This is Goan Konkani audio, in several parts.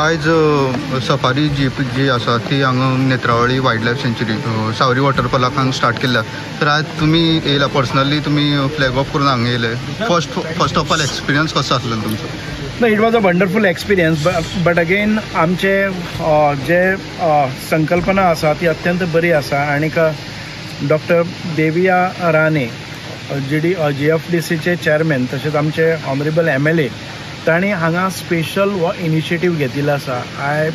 आयज सफारी जीप जी आसा ती हांगा नेत्रावळी वायल्ड लायफ सेंच्युरी सावरी वॉटरफॉलाक हांगा स्टार्ट केल्या. तर आयज तुमी येयला पर्सनली, तुमी फ्लॅग ऑफ करून हांगा येयले, फर्स्ट ऑफ ऑल एक्सपिरियन्स कसो आसलो तुमचो? No, it was a wonderful experience, but again आमचे जे संकल्पना आसा ती अत्यंत बरी आसा. आनीक डॉक्टर देविया राणे GFDCचे चेअरमॅन तशेंच आमचे ऑनरेबल MLA तांणी हांगा स्पेशल हो इनिशिएटीव घेतिल्लो आसा. I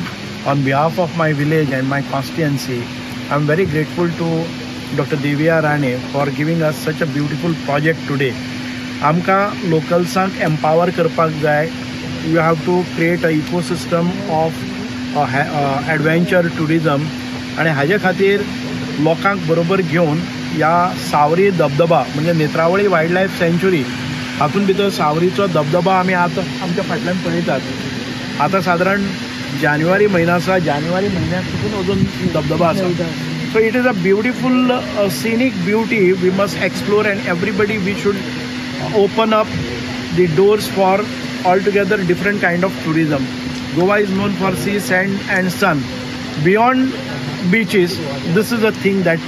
on behalf of my village and my constituency I am very grateful to Doctor Deviya Rane for giving us such a beautiful project today. आमकां लोकल्सांक एम्पावर करपाक जाय. You have to create a ecosystem of adventure tourism आनी हाजे खातीर लोकांक बरोबर घेवन ह्या सावरी धबधबा म्हणजे नेत्रावळी वायल्ड लायफ सँच्युरी हातून भितर सावरीचो धबधबा आमी आतां आमच्या फाटल्यान पळयतात. आतां सादारण जानेवारी म्हयनो आसा, जानेवारी म्हयन्याक सुद्दां अजून धबधबा आसा. So it is a beautiful scenic beauty we must explore and everybody we should open up the doors for altogether different kind of tourism. Goa is known for sea, sand and sun. Beyond beaches, this is a thing that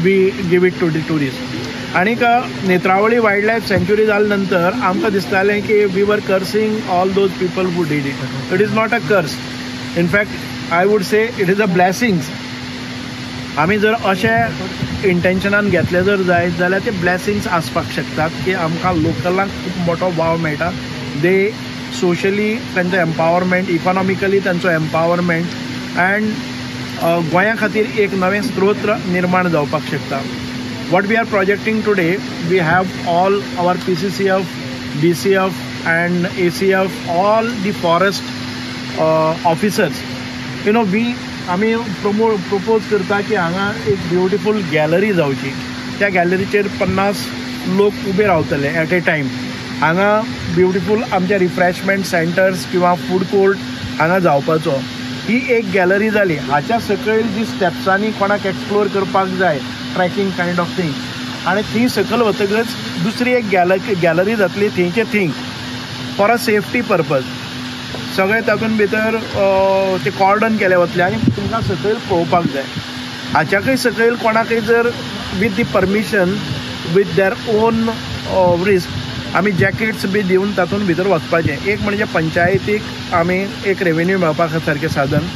we give it to the tourists. आनीक नेत्रावळी वायल्ड लायफ सँच्युरी जाल्या नंतर आमकां दिसतालें की we were cursing all those people who did it. It is not a curse. In fact I would say it is a blessings. आमी जर अशें इंटेन्शनान घेतलें जर जायत जाल्यार ते ब्लॅसिंग्स आसपाक शकतात की आमकां लोकलांक खूब मोठो वाव मेळटा. दे सोशली तांचो एम्पावरमेंट, इकॉनॉमिकली तांचो एम्पावरमेंट अँड गोंया खातीर एक नवें स्त्रोत्र निर्माण जावपाक शकता. What we are projecting today, we have all our PCCF, DCF and ACF, all the forest officers. You know we आमी प्रपोज करता की हांगा एक ब्युटिफूल गॅलरी जावची. त्या गॅलरीचेर 50 लोक उबे रावतले एट ए टायम. हांगा ब्युटिफूल आमचे रिफ्रेशमेंट सेंटर्स किंवा फूड कोर्ट हांगा जावपाचो. ही एक गॅलरी जाली. हाच्या सकयल जी स्टेप्सांनी कोणाक एक्सप्लोर करपाक जाय, ट्रॅकिंग कायंड ऑफ थींग, आनी थंय सकयल वतकच दुसरी एक गॅलरी जातली थंयचे thing for a safety purpose. सगळे तातूंत भितर ते कॉर्डन केले वतले आनी तुमकां सकयल पळोवपाक जाय. हाच्याकय सकयल कोणाकय जर with the permission with their own risk आमी जॅकेट्स बी दिवन तातूंत भितर वचपाचें. एक म्हणजे पंचायतीक आमी एक रेवेन्यू मेळपा सारकें साधन.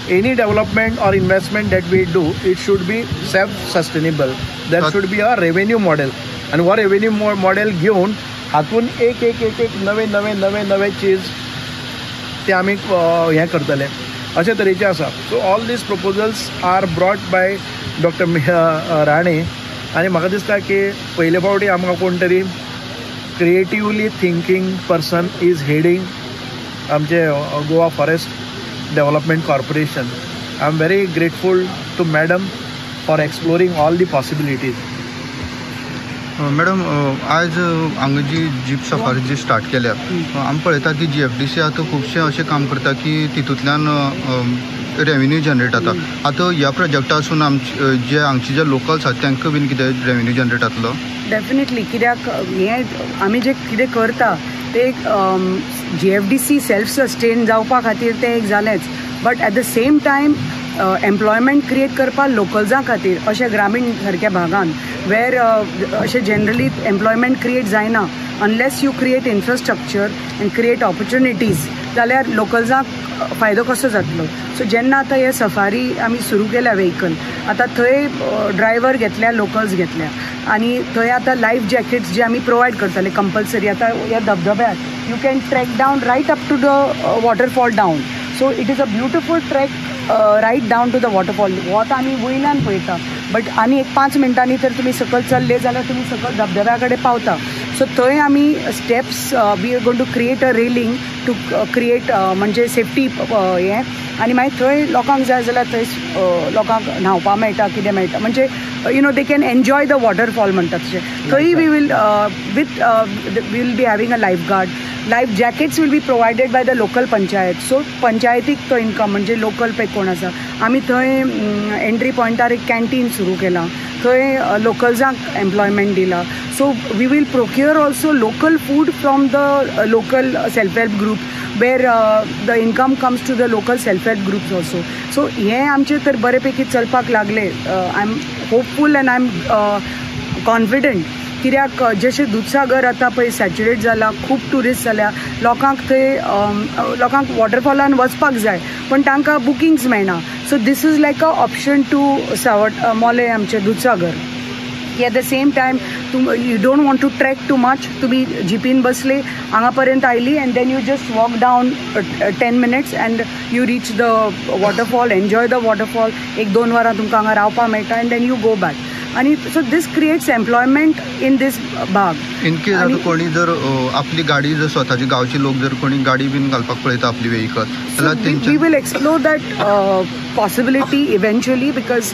Any development or investment that we do, it should be self sustainable. There should be a revenue model. आनी हो रेवेन्यू मॉडेल घेवन हातून एक एक एक एक नवे नवे नवे नवे चीज ते आमी हें करतले अशे तरेचें आसा. So all these proposals are brought by Doctor Rane आनी म्हाका दिसता की पयले फावटी आमकां कोण तरी creatively thinking person is heading आमचे Goa forest development corporation. I am very grateful to madam for exploring all the possibilities. Madam, आयज हांगा जी जीप सफारी जी स्टार्ट केल्या, आमी पळयता की GFDC आतां खुबशें अशें काम करता की तितूंतल्यान रेवेन्यू जनरेट जाता. आतां ह्या प्रोजेक्टासून आमचे जे हांगचे जे लोकल्स आसात तांकां बीन कितें रेवेन्यू जनरेट जातलो? डेफिनेटली, कित्याक हें आमी जें कितें करता ते एक GFDC self sustain जावपा खातीर तें एक जालेंच, but at the same time employment create करपाक लोकल्सां खातीर अशें ग्रामीण सारक्या भागान वेर अशें जनरली एम्प्लॉयमेंट क्रिएट जायना unless you create infrastructure and create opportunities जाल्यार लोकल्सांक फायदो कसो जातलो. सो जेन्ना आतां हे सफारी आमी सुरू केल्या व्हेकल, आतां थंय ड्रायव्हर घेतल्या, लोकल्स घेतल्या आनी थंय आतां लायफ जॅकेट्स जे आमी प्रोवायड करतले कंपल्सरी. आतां ह्या धबधब्यार you can trek down right up to the waterfall down. So it is a beautiful trek right down to the waterfall. हो आतां आमी वयल्यान पळयता, बट आनी एक 5 मिनटांनी तर तुमी सकयल चल्ले जाल्यार तुमी सकयल धबधब्या कडेन पावता. सो थंय आमी steps we are going to create a railing to create म्हणजे सेफ्टी हें, आनी मागीर थंय लोकांक जाय जाल्यार थंय लोकांक न्हांवपाक मेळटा, कितें मेळटा, म्हणजे you know they can enjoy the waterfall म्हणटा तशें. थंय we will with will be having a life guard. Life jackets will be provided by the local panchayat. So पंचायतीक तो इनकम म्हणजे लोकल पे कोण आसा. आमी थंय एंट्री पॉयंटार एक कॅन्टीन सुरू केलां, थंय लोकल्सांक एम्प्लॉयमेंट दिलां. So we will procure also local food from the local self help group. where the income comes to the local self help groups also. So हें आमचें तर बरे पैकी चलपाक लागलें. I am hopeful and I am confident, कित्याक जशें दुधसागर आतां पळय सॅच्युरेट जाला, खूब ट्युरिस्ट जाल्या, लोकांक थंय लोकांक वॉटरफॉलान वचपाक जाय पण तांकां बुकिंग्स मेळना. So this is like a option to सावट मोलें आमचें दुधसागर, की eight the same time you don't want to trek too much, तुमी जिपीन बसले हांगा पर्यंत आयली and then you just walk down 10 minutes and you reach the waterfall, enjoy the waterfall. 1-2 वरां तुमकां हांगा रावपाक मेळटा and then you go back. आनी so this creates employment in this भाग. इन केस आतां कोणी जर आपली गाडी जर स्वताची गांवची लोक जर कोणी गाडी बीन घालपाक पळयता आपली व्हेकल जाल्यार we will explore that possibility eventually, because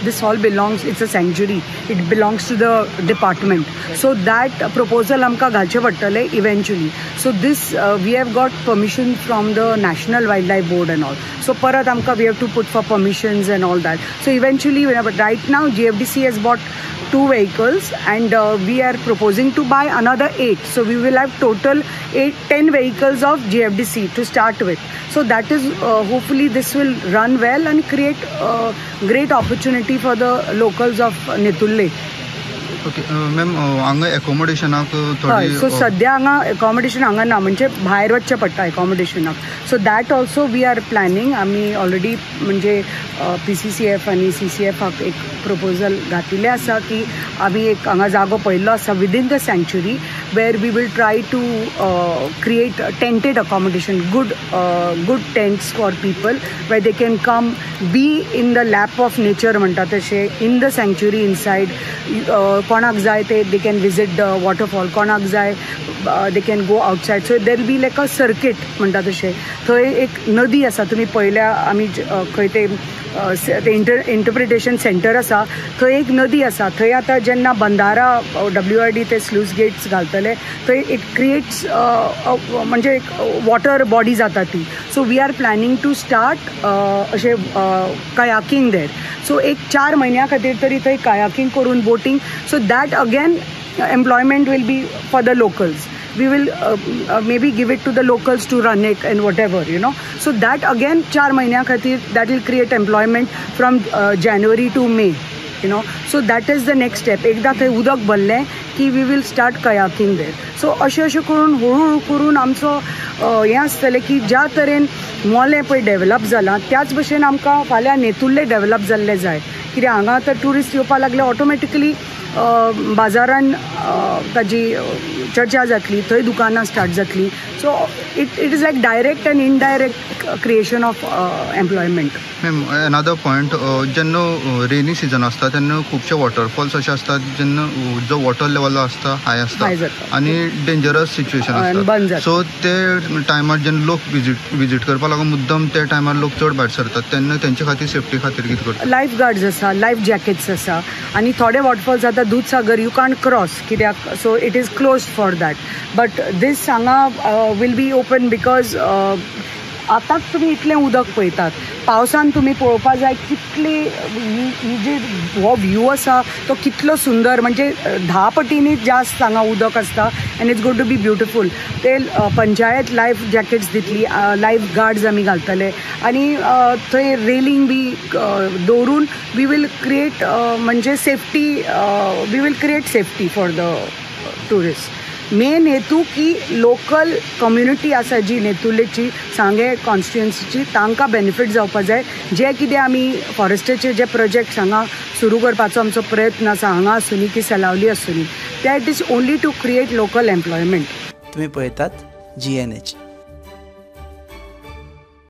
this all belongs, it's a sanctuary, it belongs to the department. So that proposal आमकां घालचें पडटलें eventually. So this we have got permission from the National Wild Life Board and all. So परत आमकां we have to put for permissions and all that. So eventually, but right now GFDC has bought 2 vehicles and we are proposing to buy another 8. So we will have total 10 vehicles of GFDC to start with. So that is hopefully this will run well and create great opportunity for the locals of Netulle. Okay ma'am, हांगा एकोमोडेशनाक हय, सो सद्या हांगा एकोमोडेशन हांगा ना, म्हणजे भायर वचचें पडटा एकोमोडेशनाक. So that also we are planning. आमी ऑलरेडी म्हणजे PCCF आनी CCFाक एक प्रपोजल घातिल्लें आसा की आमी एक हांगा जागो पळयल्लो आसा within the sanctuary where we will try to create tented accommodation, good tents for people where they can come be in the lap of nature म्हणटा तशें, इन the sanctuary inside. कोणाक जाय ते they can visit the waterfall, कोणाक जाय they can go outside. So there be like a circuit म्हणटा तशें. थंय एक नदी आसा, तुमी पळयल्या, आमी खंय ते इंटरप्रिटेशन सेंटर आसा थंय एक नदी आसा. थंय आतां जेन्ना बंदारा WRD ते स्लूस गेट्स घालतले थंय it creates म्हणजे एक वॉटर बॉडी जाता ती. So we are planning to start अशें कयाकिंग देर. सो एक 4 म्हयन्या खातीर तरी थंय कयाकिंग करून boating. So that again employment will be for the locals. We will maybe give it to the locals to run it and whatever, you know. So that again 4 महिन्या खातीर that will create employment from January to May, you know. So that is the next step. एकदा थंय उदक भरलें की we will start kayaking there. So अशें अशें करून हळूहळू करून आमचो हें आसतलें की ज्या तरेन मोलें पळय डेवलप जालां त्याच भशेन आमकां फाल्यां नेतुर्ले डेवलप जाल्लें जाय. कित्याक हांगा तर ट्युरिस्ट येवपाक लागले ऑटोमॅटिकली बाजारान ताजी चर्चा जातली, थंय दुकानां स्टार्ट जातली. So it is like direct and indirect creation of employment. Ma'am, another point, जेन्ना रेनी सिजन आसता तेन्ना खुबशे वॉटरफॉल्स अशे आसतात जेन्ना जो वॉटर लेवल आसता हाय आसता आनी डेंजरस सिच्युएशन आसता. सो ते टायमार जेन्ना लोक विजीट करपाक लागून मुद्दम ते टायमार लोक चड भायर सरतात तेन्ना तेंचे खातीर सेफ्टी खातीर कितें करता? लायफ गार्ड्स आसा, लायफ जॅकेट्स आसा. आनी थोडे वॉटरफॉल्स आतां दुधसागर you can't cross कित्याक, so it is close for that. But this हांगा will be open because आतांच तुमी इतलें उदक पळयतात, पावसान तुमी पळोवपा जाय कितली ही जी हो व्यू आसा तो कितलो सुंदर, म्हणजे 10 पटींनी जास्त हांगा उदक आसता and it's going to be beautiful. ते पंचायत लायफ जॅकेट्स दितली, लायफ गार्ड्स आमी घालतले आनी थंय रेलिंग बी दवरून we will create म्हणजे safety, we will create safety for the tourist. Main हेतू की लोकल कम्युनिटी आसा जी नेतुर्लेची सांगे कॉन्स्टिट्युएन्सीची तांकां बेनिफीट जावपा जाय. जे कितें आमी फॉरेस्टाचे जे प्रोजेक्ट्स हांगा सुरू करपाचो आमचो प्रयत्न आसा, हांगा आसुनी की सलावली आसुनी, that is only to create local employment. तुमी पळयतात GNH.